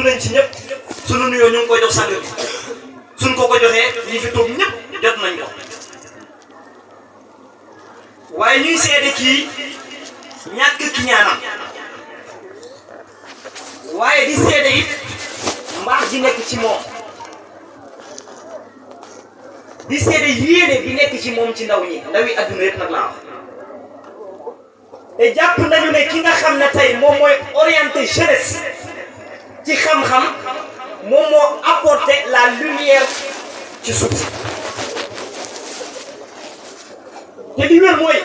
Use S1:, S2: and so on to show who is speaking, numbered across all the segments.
S1: nañ ci ñëpp sunu nuyoo ñu ngi koy jox sang bi suñ ko joxee ñi fi toog ñëpp jot nañ ko waaye ñuy seede kii ñàkk ki ñaanam waaye di seede it mbaax ji nekk ci moom di seede yéene bi nekk ci moom ci ndaw ñi ndawi adduna yëpp nag laa wax te jàpp nañu ne ki nga xam ne tey moom mooy orienté jeunesse ci xam-xam moom moo apporté la lumière ci suuf si te li wér mooy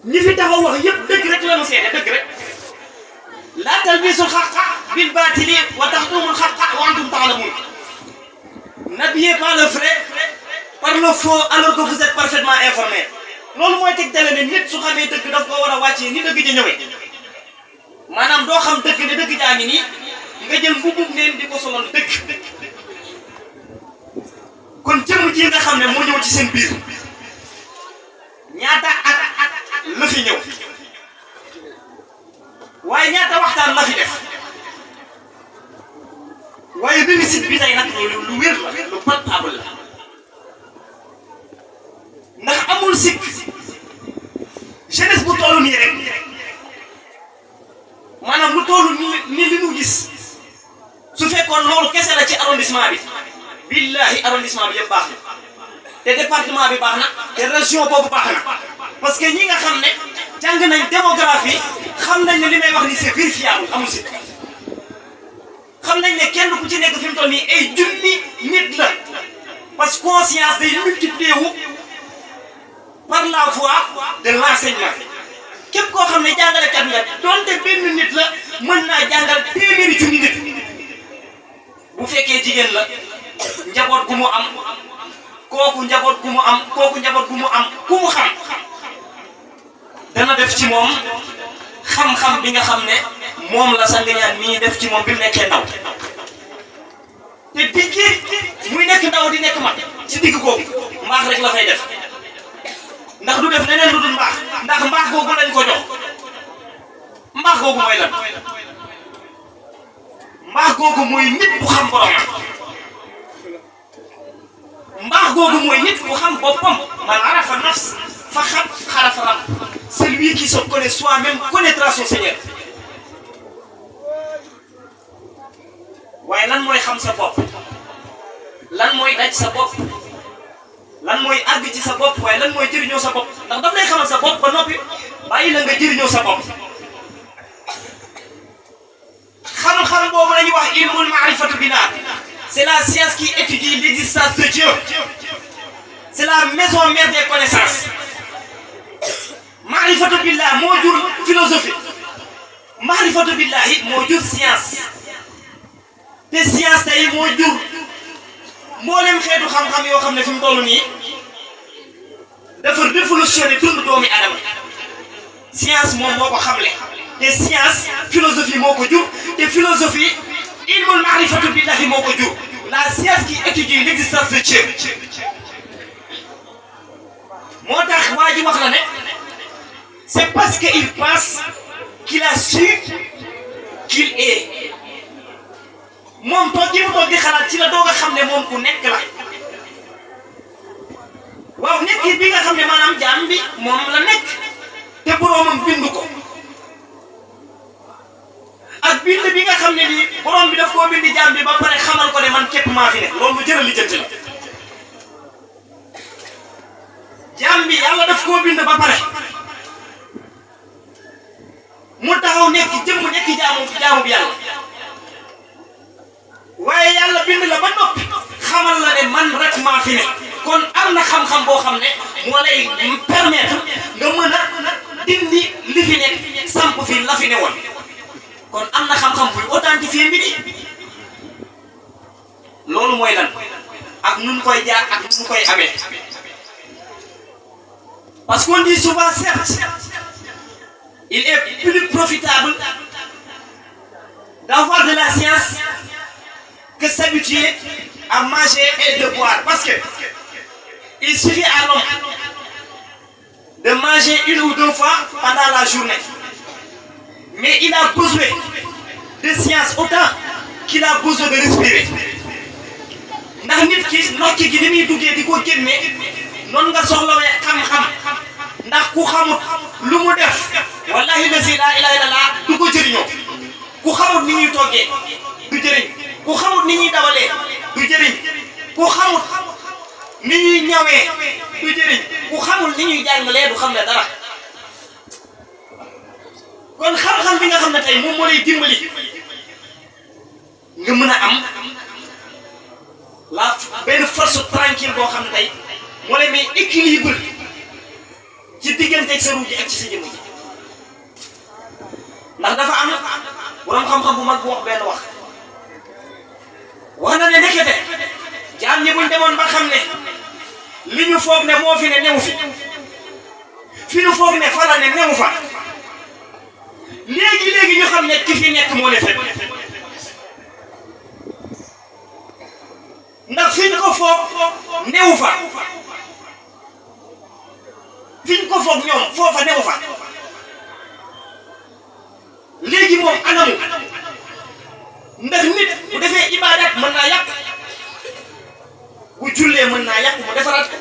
S1: ñi fi taxaw wax yëpp dëgg rek la ñu seede dëgg rek laa talbisul xaqa bil baatili wa taxtumul xaqa wa antum taalamun n'habillez pas le vrai par le faux alors que vous êtes parfaitement informé loolu mooy teg tele ne nit su xamee dëgg daf ko war a wàccee ni dëgg ja ñëwee maanaam doo xam dëgg ne dëgg jaa ngi nii nga jël mbubub neen di ko solal dëgg kon jëmm ji nga xam ne moo ñëw ci seen biir ñaata at la fi ñëw waaye ñaata waxtaan la fi def waaye réussite bi tey nag lu wér la lu palpable la ndax amul sikk jeunesse bu toll nii rek maanaam lu toll ni li ñu gis su fekkoon loolu kese la ci arrondissement bi billahi arrondissement bi yëpp baax na te département bi baax na te région boobu baax na parce que ñi nga xam ne jàng nañ démographie xam nañ ne li may wax ni c'est vérifiable amul sikk xam nañ ne kenn ku ci nekk fi mu toll nii ay junni nit la parce que conscience day multiplier wu par la voie de l'enseignement képp koo xam ne jàngalekat nga donte benn nit la mën naa jàngal téeméeri junni nit bu fekkee jigéen la njaboot gu mu am kooku njaboot gu mu am kooku njaboot gu mu am ku mu xam dana def ci moom xam-xam bi nga xam ne moom la sang ñaan mii def ci moom bi mu nekkee ndaw te diggee muy nekk ndaw di nekk mag ci digg kooku mbaax rek la fay def ndax du def leneen lu dul mbaax ndax mbaax googu lañ ko jox mbaax googu mooy lan mbaax googu mooy nit bu xam boromam mbaax googu mooy nit bu xam boppam man arafa nafs faqad arafa rabb celui qui se connaît soi-même connaîtra son Seigneur waaye lan mooy xam sa bopp lan mooy daj sa bopp lan mooy àgg ci sa bopp waaye lan mooy jëriñoo sa bopp ndax daf lay xamal sa bopp ba noppi bàyyi la nga jëriñoo sa bopp xam-xam boobu la ñuy wax ilmul maarifatu billah c'est la science qui étudie l'existence de Dieu c'est la maison mère des connaissances maarifatu billah moo jur philosophie maarifatu billahi moo jur science te science tey moo jur mboolem xeetu xam-xam yoo xam ne fi mu toll nii dafa révolutionner dund doomi adama science moom moo ko xamle te science philosophie moo ko jur te philosophie ilmul maarifatu billahi moo ko jur la science qui étudie l'existence de Dieu moo tax waa ji wax la ne c'est parce que il pense qu'il a su qu'il est moom toog gi mu toog di xalaat ci la doog a xam ne moom ku nekk la waaw nekk bi nga xam ne maanaam jaam bi moom la nekk te boroomam bind ko ak bind bi nga xam ne nii boroom bi daf koo bind jaam bi ba pare xamal ko ne man képp maa fi ne loolu lu jëral lijjanti la jaam bi yàlla daf koo bind ba pare mu taxaw nekk jëmm nekk jaamu bi yàlla waaye yàlla bind la ba noppi xamal la ne man rek maa fi ne kon am na xam-xam boo xam ne moo lay permettre nga mën a dindi li fi nekk samp fi la fi ne woon kon am na xam-xam buy authentifier mbir yi loolu mooy lan ak nun koy jaar ak nun koy amee parce qu'on dit souvent certes il est plus profitable d'avoir de la science que s'habituer à manger et de boire parce que il suffit à l'homme de manger une ou deux fois pendant la journée mais il a besoin de science autant qu'il a besoin de respirer ndax nit ki nokki gi ni muy duggee di ko génne noonu nga soxlawee xam-xam ndax ku xamut lu mu def wallahi la ilaha illallah du ko jëriñoo ku xamut ni ñuy toggee du jëriñ ku xamut ni ñuy dawalee du jëriñ ku xamut ni ñuy ñawee du jëriñ ku xamul ni ñuy jàngalee du xam ne dara kon xam-xam bi nga xam ne tey moom moo lay dimbali nga mën a am la benn force tranquille boo xam ne tey moo lay may équilibre ci digganteeg sa ruuj ak ci sa jëmm ji ndax dafa am borom xam-xam bu mag bu wax benn wax na ne nekkete jaam ñi buñ demoon ba xam ne li ñu foog ne moo fi ne newu fi ñu foog ne fa la ne newu fa léegi ñu xam ne ki fi nekk moo ne fépp ndax fi ñu ko foog newu fa fi ñu ko foog ñoom foofa newu fa léegi moom anamu ndax nit bu defee ibadat mën naa yàq bu jullee mën naa yàq mu defaraat ko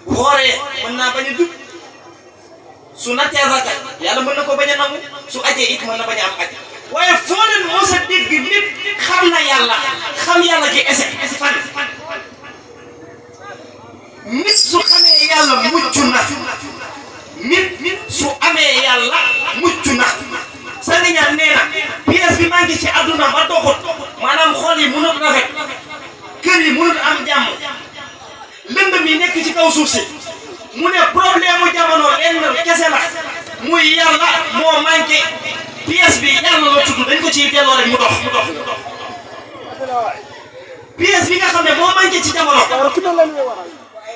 S1: bu xooree mën naa bañ a jub su nattee raka yàlla mën na ko bañ a nangu su ajee it mën na bañ a am aj waaye foo leen mos a dégg nit xam na yàlla xam yàlla gi ese fan nit su xamee yàlla mucc na nit su amee yàlla mucc na Sëriñ Ñaan nee na pièce bi manqué ci àdduna ba doxut maanaam xol yi mënut rafet kër yi mënut am jàmm lëndëm yi nekk ci kaw suuf si mu ne problème mu jamono lenn kese la muy yàlla moo manqué pièce bi yàlla la tudd dañ ko ciy delloo rek mu dox pièce bi nga xam ne moo manqué ci jamono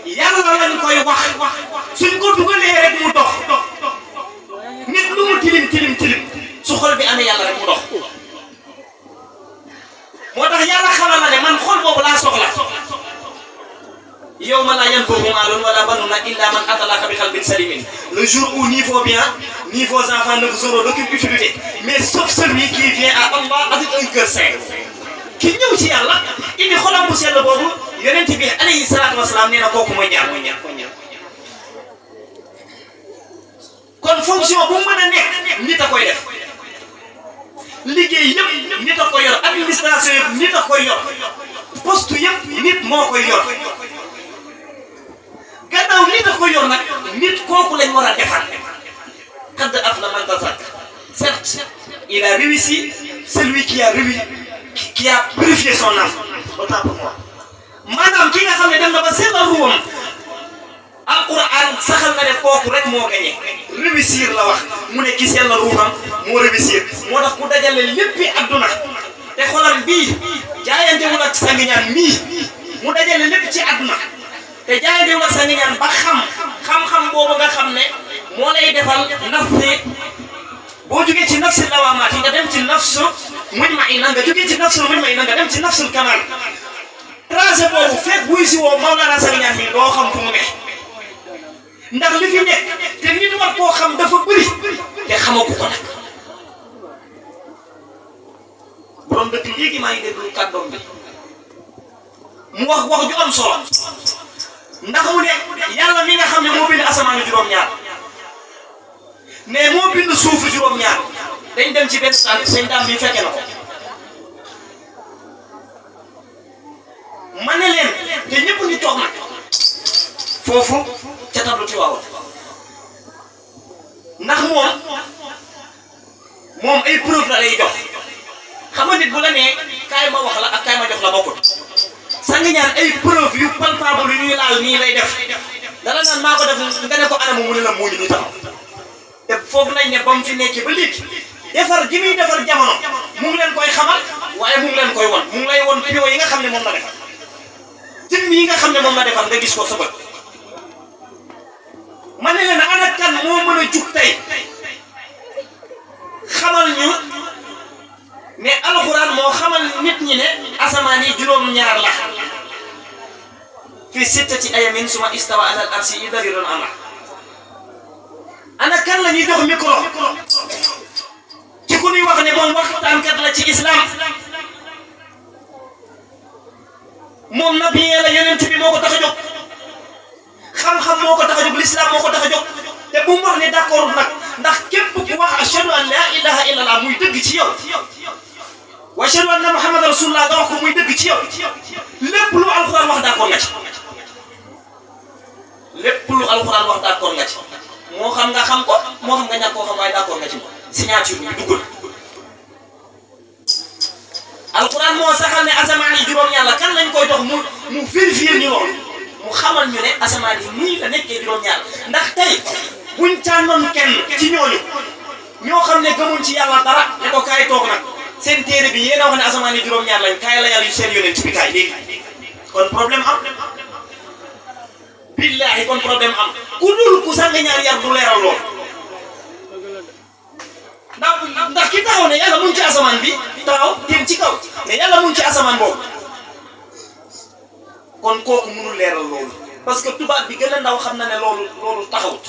S1: yàlla lañ koy wax suñ ko dugalee rek mu dox nit lu mu tilim su xol bi amee yàlla rek mu dox moo tax yàlla xamal la ne man xol boobu laa soxla yawma laa yanfa'u maalun wala banuuna illa man ataa Allaaha bi qalbin saliim le jour où ni vos biens ni vos enfants ne vous auront aucune utilité mais sauf celui qui vient à Allah avec un cœur saint ki ñëw ci yàlla indi xolam bu sell boobu yonent bi alayhi salaatu wa salaam nee na kooku mooy ñaar kon fonction bu mën a nekk nit a koy def liggéey yëpp nit a koy yor administration yëpp nit a koy yor poste yëpp nit moo koy yor gannaaw nit a koy yor nag nit kooku lañ war a defar qad aflaha man tazakka certes il a réussi celui qui a purifié son âme autant pour moi maanaam ki nga xam ne dem na ba sellal ruwam alquran saxal na ne kooku rek moo gañe réussir la wax mu ne ki sellal ruuxam moo réussir moo tax ku dajale léppi adduna te xolam bii jaayantewul ak Sëriñ Ñaan mii mu dajale lépp ci adduna te jaayantewul ak Sëriñ Ñaan ba xam-xam boobu nga xam ne moo lay defal nafsi boo jógee ci nafsi lawaamaat yi nga dem ci nafsu mutmainna nga jógee ci nafsu mutmainna nga dem ci nafsul kamal tracé boobu fekk buy si woo Mawlana Sëriñ Ñaan bi doo xam fu mu ne ndax li fi nekk te nit war koo xam dafa bëri te xamagu ko nag borom dëkk léegi maa ngi déglu kàddoom bi mu wax ju am solo ndax mu ne yàlla mi nga xam ne moo bind asamaan juróom-ñaar mais moo bind suufu juróom-ñaar dañ dem ci benn saa seen daam bi fekke na ko ma ne leen te ñëpp ngi toog nag foofu ca tablu ci waaw ndax moom ay preuve la lay jox xam nga nit bu la nee kaay ma wax la ak kaay ma jox la bokkul Sëriñ Ñaan ay preuve yu palpable yu ñuy laal nii lay def dala naan maa ko def nga ne ko anamu mu ne la moo ngi nii taxaw te foog nañ ne ba mu fi nekkee ba léegi defar gi muy defar jamono mu ngi leen koy xamal waaye mu ngi leen koy won mu ngi lay won vidéo yi nga xam ne moom la defar jëmm yi nga xam ne moom la defar nga gis ko sa bët ma ne leen ana kan moo mën a jug tey xamal ñu ne alxuraan moo xamal nit ñi ne asamaan yi juróom-ñaar la fi sittati ayamin suma istawa alal arsi yudabbirul amra ana kan la ñuy jox micro ci ku ku ñuy wax ne moom waxtaankat la ci islam moom nabi la yonent bi moo ko tax a jóg xam-xam moo ko tax a jóg l'islam moo ko tax a jóg te bu mu wax ne d'accord nag ndax képp ku wax ashhadu an la ilaha illallah muy dëgg ci yow wa ashhadu anna muhammad rasulullah nga wax ko muy dëgg ci yow lépp lu alxuraan wax d'accord nga ci lépp lu alxuraan wax d'accord nga ci moo xam nga xam ko moo xam nga ñàkk koo xam waaye d'accord nga ci signature bi duggul alxuraan moo saxal ne asamaan yi juróom-ñaar la kan lañ koy dox mu vérifier ñu lool mu xamal ñu ne asamaan yi nii la nekkee juróom-ñaar ndax tey buñ tànnoon kenn ci ñooñu ñoo xam ne gëmuñ ci yàlla dara ne ko kaay toog nag seen téere bi yéen a wax ne asamaan yi juróom-ñaar lañ kaay la yàlla yu seen yonent bi kaay léegi kon problème am billahi kon problème am ku dul ku sang ñaar yar du leeral lool ndax ki taxaw ne yàlla mu ngi ci asamaan bi taxaw dem ci kaw mais yàlla mu ngi ci asamaan boobu kon kooku mënul leeral loolu parce que tubaab bi gën a ndaw xam na ne loolu taxawut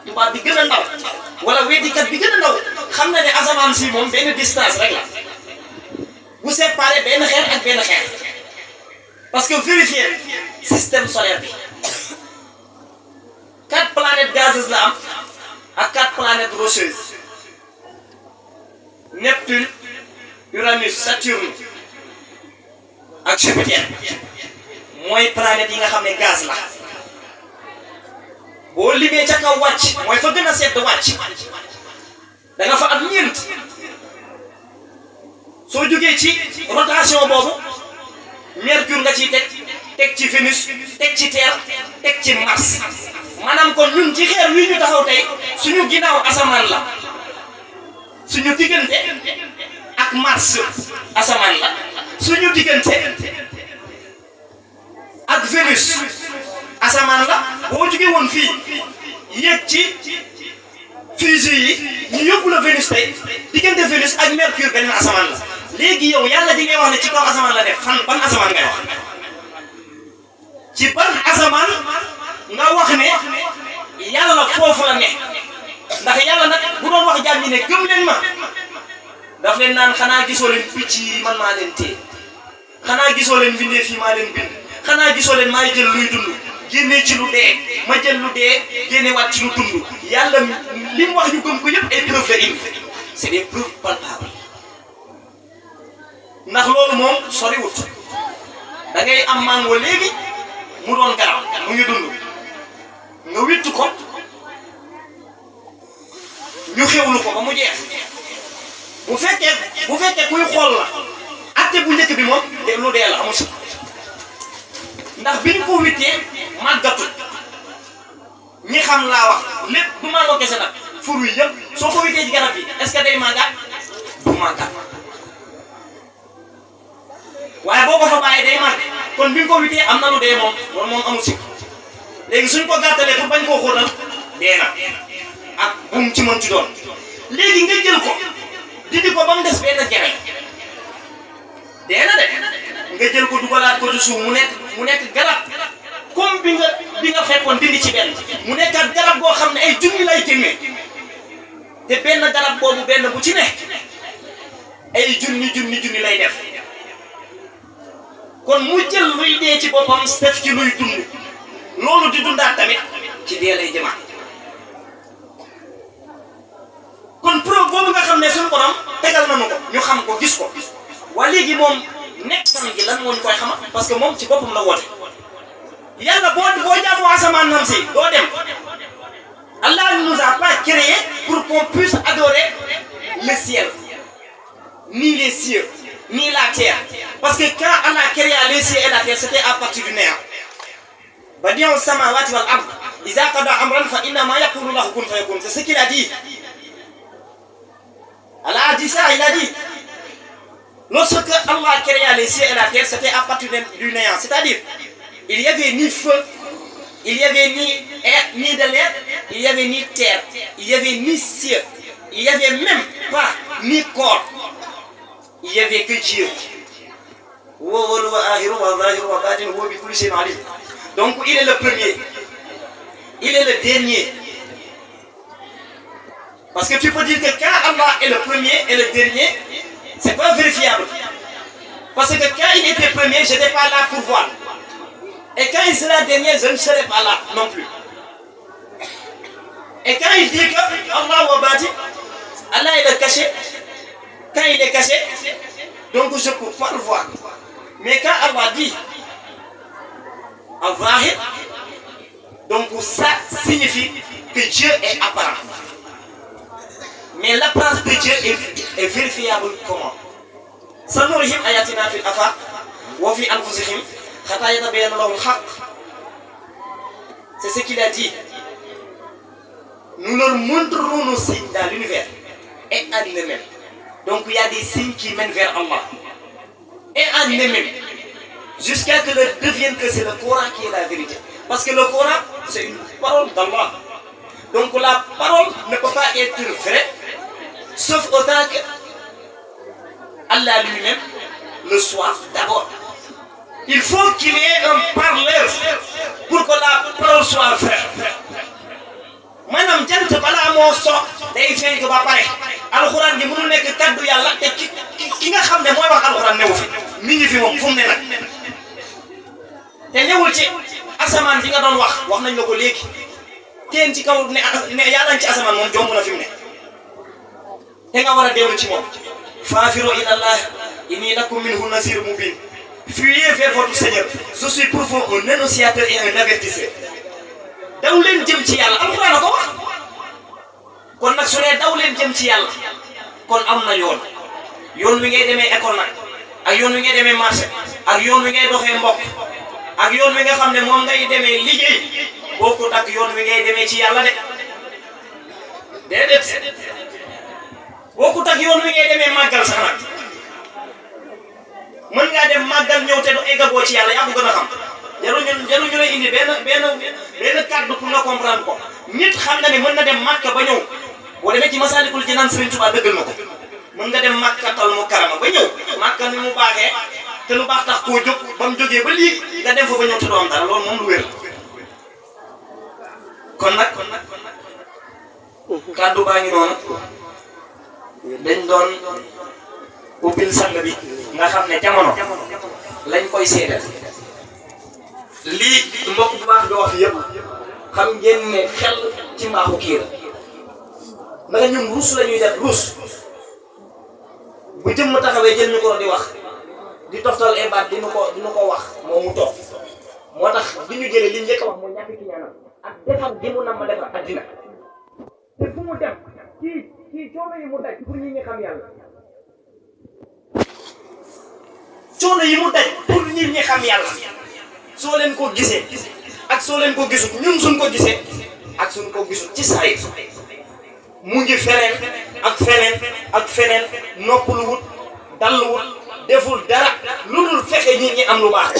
S1: tubaab bi gën a ndaw wala weddikat bi gën a ndaw xam na ne asamaan si moom benn distance rek la bu séparé benn xeer ak benn xeer parce que vérifier système solaire bi 4 planètes gazeuses la am ak 4 planètes rocheuses Neptune Uranus Saturne ak Jupiter mooy planètes yi nga xam ne gaz la boo limee ca kaw wàcc mooy fa gën a sedd wàcc da nga fa am ñeent soo jógee ci rotation boobu Mercure nga ciy teg ci Vénus teg ci Terre teg ci Mars maanaam kon ñun ci xeer wi ñu taxaw tey suñu ginnaaw asamaan la suñu diggante ak Mars asamaan la suñu diggante ak Vénus asamaan la boo jógee woon fii yéeg ci fusée yi ñu yóbbu la Vénus tey diggante Vénus ak Mercure beneen asamaan la léegi yow yàlla di ngay wax ne ci kaw asamaan la def fan ban asamaan ngay wax ci ban asamaan nga wax ne yàlla foofu la ne ndax yàlla nag bu doon wax jaam ñi ne gëm leen ma daf leen naan xanaa gisoo leen picc yi man maa leen téye xanaa gisoo leen bindeef yi maa leen bind xanaa gisoo leen maay jël luy dund génnee ci lu dee ma jël lu dee génnewaat ci lu dund yàlla li mu wax ñu gëm ko yëpp ay preuve la indi c'est des preuves palpables ndax loolu moom soriwut da ngay am mango léegi mu doon garab mu ngi dund nga wittu ko ñu xewlu ko ba mu jeex bu fekkee kuy xool la atte bu njëkk bi moom de lu dee la amul si ndax biñ ko wittee màggatul ñi xam laa wax lépp du mango kese nag fur yi yëpp soo ko wittee ci garab bi est-ce que day màggat du màggat waaye boo ko fa bàyyee day màgg kon biñ ko wittee am na lu dee moom loolu moom amul si léegi suñ ko gàttalee pour bañ koo xóotal dee na ak bu mu ci mën ci doon léegi nga jël ko dindi ko ba mu des benn jere dee na de nga jël ko dugalaat ko ci suuf mu nekk garab comme bi nga fekkoon dindi ci benn mu nekkaat garab boo xam ne ay junni lay génnee te benn garab boobu benn bu ci ne ay junni lay def kon mu jël luy dee ci boppam def ci luy dund loolu di dundaat tamit ci dee lay jëmaat kon preuve boobu nga xam ne suñu borom tegal nañu ko ñu xam ko gis ko waa léegi moom nekkam gi lan moo ñu koy xamal parce que moom ci boppam la woote yàlla boo jaamoo asamaan nam si doo dem Allah ne nous a pas créé pour qu'on puisse adorer le ciel ni les cieux ni la terre parce que quand Allah a créé les cieux et la terre c'était à partir du néant badi'us samawati wal ard idha qada amran fa innama yaqulu lahu kun fayakun c'est ce qu'il a dit. Allah a dit ça, il a dit lorsque Allah a créé les cieux et la terre, c'était à partir du néant. C'est-à-dire, il n'y avait ni feu, il n'y avait ni de l'air, il n'y avait ni terre, il n'y avait ni cieux, il n'y avait même pas ni corps. Il n'y avait que Dieu. Donc, il est le premier, il est le dernier. Parce que tu peux dire que quand Allah est le premier et le dernier, c'est pas vérifiable. Parce que quand il était premier, je n'étais pas là pour voir. Et quand il sera dernier, je ne serai pas là non plus. Et quand il dit que Allah wa badi, Allah est caché, quand il est caché, donc je ne peux pas le voir. Mais quand Allah dit al-Zahir, donc ça signifie que Dieu est apparent. Mais l'apparence de Dieu est vérifiable comment? Sanurihim ayatina fil afaq wa fi anfusihim hatta yatabayyana lahum al-haqq. C'est ce qu'il a dit. Nous leur montrerons nos signes dans l'univers et en eux-mêmes. Donc il y a des signes qui mènent vers Allah. Et en eux-mêmes. Jusqu'à que leur devienne que c'est le Coran qui est la vérité. Parce que le Coran, c'est une parole d'Allah. Donc la parole ne peut pas être vraie, sauf autant que Allah lui-même le soit d'abord. Il faut qu'il y ait un parleur pour que la parole soit vraie. Manam jant bala mo so day fenk ba pare alquran gi mënu nek kaddu yalla te ki nga xamne moy wax alquran newu fi mi ngi fi mom fu mu ne nak te ñewul ci asaman bi nga doon wax nañ la ko legi teen ci kaw ne yalla ci asaman mom jomb na fi mu ne te nga wara deelu ci mom fafiru ila allah inni lakum minhu nasir mubin fuyez vers votre Seigneur je suis pour vous un annonciateur et un avertisseur daw leen jëm ci yàlla alxuraan ko wax kon nag su ne daw leen jëm ci yàlla kon am na yoon wi ngay demee école nag ak yoon wi ngay demee marché ak yoon wi ngay doxee mbokk ak yoon wi nga xam ne moom ngay demee liggéey bokkut ak yoon wi ngay demee ci yàlla de déedéet bokkut ak yoon wi ngay demee màggal sax nag mën ngaa dem màggal ñëw te du eggagoo ci yàlla yaa ko gën a xam jaru ñu lay indi benn kàddu pour nga comprendre ko nit xam na ne mën na dem Makka ba ñëw boo demee ci Masaalikul Jinaan Sëriñ Tuubaa dëggal na ko mën nga dem Makkatal Mukarrama ba ñëw Makka ni mu baaxee te lu baax tax koo jóg ba mu jógee ba lii nga dem fa ba ñëw te doo am dara loolu moom lu wér kon nag kàddu baa ngi noonu dañ doon ubbil sang bi nga xam ne jamono lañ koy seedal lii mbokk bu baax doo fi yëpp xam ngeen ne xel ci mbaaxu kii la ndax ñun ruus la ñuy def ruus bu jëmm taxawee jël ñu ko di wax di toftal ay baat dina ko wax moom mu toog moo tax bi ñu jëlee li ñu njëkk a wax mooy ñàkk ki ñaanal ak defar gi mu nam ma defar addina te fu mu dem kii coono yi mu daj pour ñi nga xam yàlla coono yi mu daj pour nit ñi xam yàlla soo leen ko gisee ak soo leen ko gisut ñun suñ ko gisee ak suñ ko gisut ci saa yi mu ngi feneen ak feneen noppaluwut dalluwut deful dara lu dul fexe nit ñi am lu baax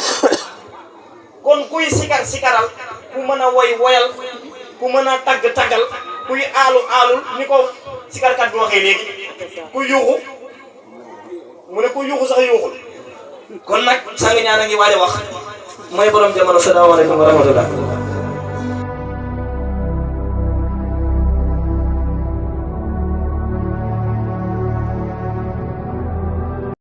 S1: kon kuy sikaral ku mën a woyal ku mën a taggal kuy aalul ni ko sikarkat bi waxee léegi ku yuuxu mu ne ku yuuxu sax yuuxul kon nag sang ñaan a ngi waaj a wax mooy borom jamono salaamaaleykum wa rahmatullah